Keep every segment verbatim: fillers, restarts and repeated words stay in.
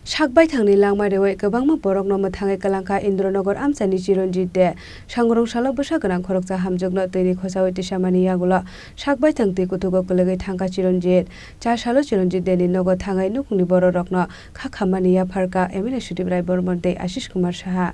Sak baithangni langma reui kwbangma borokno mwthangwi kwlangkha Indranogor amchaini Chiranjit De. Sangrong salo bwsa gwnang khoroksa hamjwkno twini khochaui tisamani yagulo sak baithang twi kuthugo kwlwgwi thangkha Chiranjit. Char salo Chiranjit Deni nogo thangwi nukhungni bororokno kha khammani yapharkha M L A Sudip Rai Bormon tei Ashish Kumar Saha.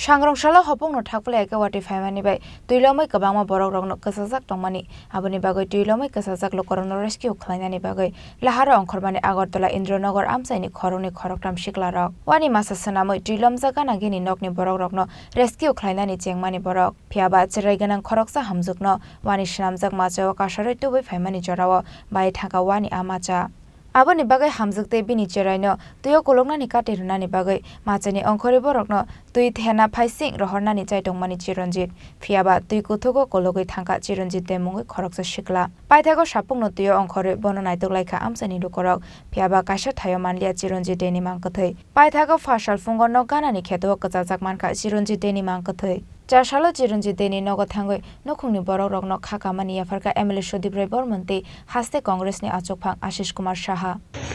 Sangrong salo hopongno thakphlai khe watwi phaimani bai twi lomwi kwbangma borokrokno kwchajak tongmani. Aboni bagwi twi lomwi kwchajak lukurokno rescue khlainani bagwi laharo ongkhormani Agartala Indranagar amchaini khoroknwi khoroktham siklarok. Wani masa swnamwi twi lomjak gana gini nokni borokrokno rescue khlainani chengmani borok. Phiya ba chwrai gwnang khoroksa hamjwkno wani swnamjak machao kasarwi tubui phaimani jorao bai thangkha wani a macha. Aboni bagwi hamjwk tei bini chwraino twio koloknani kati rwnani bagwi machani ongkhorwi borokno twi thena phaising rohornani chai tongmani Chiranjit. Phiya ba twi kuthugo kologwi thangkha Chiranjit De mungwi khoroksa sikla. Paithago sapungno twio ongkhorwi bono naitok laikha amchaini lukurok. Phiya ba kaisa thaio manliya Chiranjit Deni mang kwthwi. Paithago pha sal phungo nok ganani kheto kwchajak mankha Chiranjit Deni mang kwthwi. Char salo Chiranjit Deni nogo thangwi nukhungni borokrokno kha kamani yapharkha M L A Sudip Rai Bormon tei haste Congressni achukphang Ashish Kumar Saha.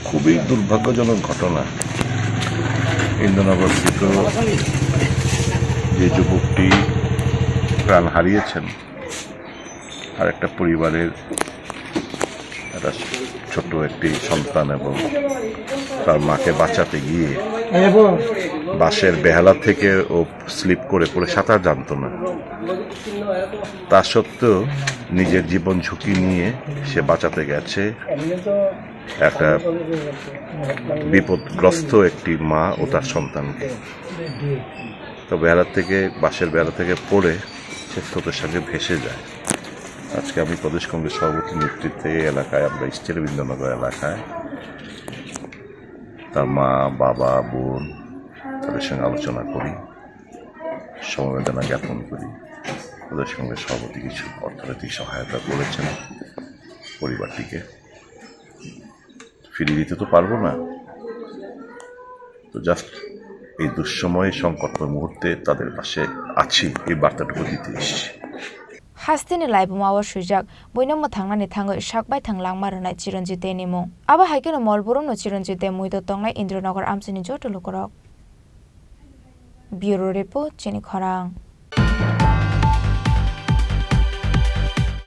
খুবই দুর্ভাগ্যজনক ঘটনা। ইন্দ্রনগরস্থিত যে যুবকটি প্রাণ হারিয়েছেন, আর একটা পরিবারের একটা ছোট্ট একটি সন্তান এবং তার মাকে বাঁচাতে গিয়ে বাঁশের বেহালা থেকে ও স্লিপ করে পড়ে সাঁতার জানতো না। তা সত্ত্বেও নিজের জীবন ঝুঁকি নিয়ে সে বাঁচাতে গেছে একটা বিপদগ্রস্ত একটি মা ও তার সন্তানকে। তো বেহালা থেকে, বাঁশের বেহালা থেকে পড়ে সে স্রোতের সঙ্গে ভেসে যায়। আজকে আমি প্রদেশ কংগ্রেস সভাপতির নেতৃত্বে এই এলাকায়, আমরা স্টেট ইন্দ্রনগর এলাকায় তার মা, বাবা, বোন, তাদের সঙ্গে আলোচনা করি, সমবেদনা জ্ঞাপন করি। প্রদেশ কংগ্রেস সভাপতি কিছু অর্থনৈতিক সহায়তা করেছেন পরিবারটিকে। ফিরিয়ে দিতে তো পারবো না, তো জাস্ট এই দুঃসময়ে, সংকটময় মুহূর্তে তাদের পাশে আছি, এই বার্তাটুকু দিতে এসেছি। Hasteni laibuma o swijak, buino mwthangnani thangwi sak baithang langma rwnai Chiranjit Deni mung. Abo hai kheno mol burumno Chiranjit De muito tongnai Indranagar amchaini joto lukurok. Bureau Report, Chini Khorang.